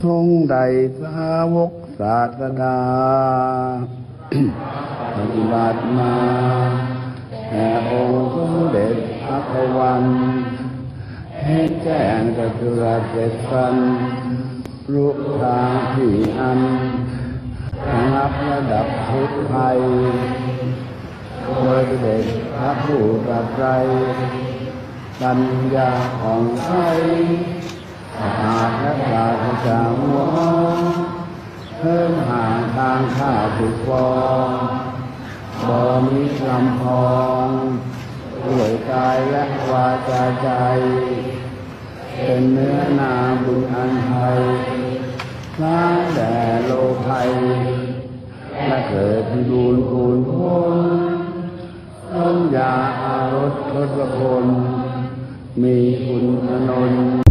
ຊົງໄດ້ສາວົກສາສດາ ປະຕິບັດມາແດ່ອົງສົມເດັດພະກະວັນ ເຫັນແຈ້ງກະເກືອເສັດສັນ ລຸທາງທີ່ອັນລະງັບລະດັບທຸກໄພ ໂດຍສະເດັດພະຜູ້ຕາໄກ ປັນຍາຂອງໄທ ສະອາດແລະປາສະຈາກມົວ ເທີງຫາທາງຂ້າທຸກປໍ ບໍ່ມີລຳພອງ ດ້ວຍກາຍແລະວາຈາໃຈ ເປັນເນື້ອນາບຸນອັນໄພ ລ້າງແດ່ໂລໄພ ແລະເກີດພິບູນຄູນພົນ ສົມຢາອາລົດທົດສະພົນ ມີຄຸນອານົນ